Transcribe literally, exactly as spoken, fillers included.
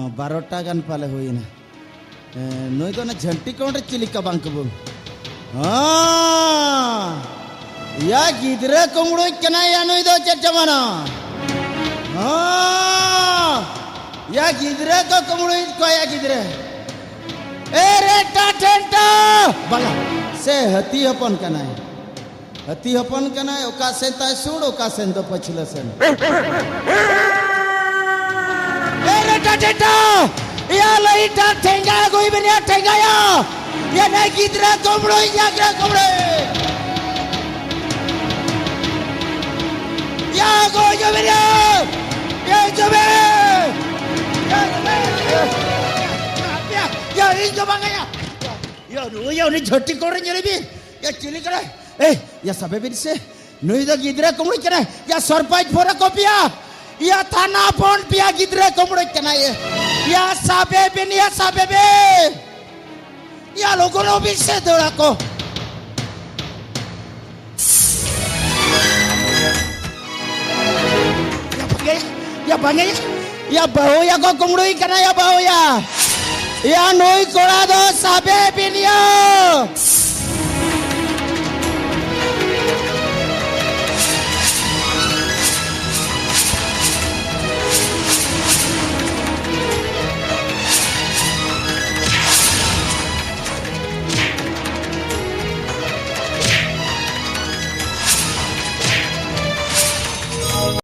ᱵᱟᱨᱚᱴᱟ ᱜᱟᱱ ᱯᱟᱞᱮ ᱦᱩᱭᱮᱱᱟ᱾ ᱮ, ᱱᱩᱭ ᱫᱚ ᱚᱱᱟ ᱡᱷᱟᱹᱱᱴᱤ ᱠᱚᱬ ᱨᱮ ᱪᱤᱞᱤ ᱠᱟ ᱵᱟᱝ ᱠᱚᱵᱚ? ᱦᱚᱸ, ᱭᱟ ᱜᱤᱫᱽᱨᱟᱹ ᱠᱩᱢᱲᱩᱭ ᱠᱟᱱᱟᱭ ᱭᱟ ᱱᱩᱭ ᱫᱚ, ᱪᱮᱫ ᱡᱟᱢᱟᱱᱟ? ᱦᱚᱸ, ᱭᱟ ᱜᱤᱫᱽᱨᱟᱹ ᱠᱚ ᱠᱩᱢᱲᱩᱭᱮᱫ ᱠᱚᱣᱟ ᱭᱟ ᱜᱤᱫᱽᱨᱟᱹ᱾ ᱮ ᱨᱮ ᱴᱟ ᱴᱷᱮᱱᱴᱟ! ᱵᱟᱝᱟ, ᱥᱮ ᱦᱟᱹᱛᱤ ᱦᱚᱯᱚᱱ ᱠᱟᱱᱟᱭ᱾ ᱦᱟᱹᱛᱤ ᱦᱚᱯᱚᱱ ᱠᱟᱱᱟᱭ, ᱚᱠᱟ ᱥᱮᱱ ᱛᱟᱭ ᱥᱩᱲ, ᱚᱠᱟ ᱥᱮᱱ ᱫᱚ ᱯᱟᱹᱪᱷᱞᱟᱹ ᱥᱮᱱ᱾ ᱮ ᱨᱮ ᱴᱟ ᱴᱷᱮᱱᱴᱟ! ᱭᱟ ᱞᱟᱹᱭ ᱴᱟ ᱴᱷᱮᱸᱜᱟ ᱟᱹᱜᱩᱭ ᱵᱮᱱ ᱭᱟ, ᱴᱷᱮᱸᱜᱟ ᱭᱟ! ᱭᱟ ᱱᱟᱭ ᱜᱤᱫᱽᱨᱟᱹ ᱠᱩᱢᱲᱩᱭ, ᱭᱟ ᱜᱤᱫᱽᱨᱟᱹ ᱠᱩᱢᱲᱩᱭ! ᱭᱟ ᱜᱚᱡᱚ ᱵᱮᱱ ᱭᱟ! ᱭᱟ ᱡᱚᱵᱮ! ᱭᱟ ᱡᱚᱵᱮ! ᱭᱟ, ᱭᱟ, ᱤᱧ ᱫᱚ ᱵᱟᱝᱟ ᱭᱟ! ᱭᱟ, ᱱᱩᱭ ᱭᱟ, ᱩᱱᱤ ᱡᱷᱟᱹᱴᱤ ᱠᱚᱬ ᱨᱮ ᱧᱮᱞᱮ ᱵᱤᱱ᱾ ᱭᱟ, ᱪᱤᱞᱤ ᱠᱟᱱᱟᱭ? ᱮᱭ, ᱭᱟ, ᱥᱟᱵᱮ ᱵᱤᱱ ᱥᱮ᱾ ᱱᱩᱭ ᱫᱚ ᱜᱤᱫᱽᱨᱟᱹ ᱠᱩᱢᱲᱩᱭ ᱠᱟᱱᱟᱭ᱾ ᱭᱟ, ᱥᱚᱨᱯᱟᱧᱪ ᱯᱷᱳᱱ ᱟᱠᱚ ᱯᱮᱭᱟ᱾ ᱭᱟ, ᱛᱷᱟᱱᱟ ᱯᱷᱳᱱ ᱯᱮᱭᱟ, ᱜᱤᱫᱽᱨᱟᱹ ᱠᱩᱢᱲᱩᱭ ᱠᱟᱱᱟᱭ᱾ ᱭᱟ, ᱥᱟᱵᱮ ᱵᱤᱱ, ᱭᱟ, ᱥᱟᱵᱮ ᱵᱤᱱ᱾ ᱭᱟ, ᱞᱚᱜᱚᱱ ᱚᱵᱤᱥ ᱥᱮ ᱫᱟᱹᱲ ᱟᱠᱚ᱾ ᱭᱟ, ᱵᱟᱝᱮ, ᱭᱟ, ᱵᱟᱝᱮ, ᱭᱟ, ᱵᱟᱹᱦᱩ ᱭᱟ ᱠᱚ ᱠᱩᱢᱲᱩᱭ ᱠᱟᱱᱟ, ᱭᱟ, ᱵᱟᱹᱦᱩ ᱭᱟ᱾ ᱭᱟ, ᱱᱩᱭ ᱠᱚᱲᱟ ᱫᱚ ᱥᱟᱵᱮ ᱵᱤᱱ ᱭᱟ᱾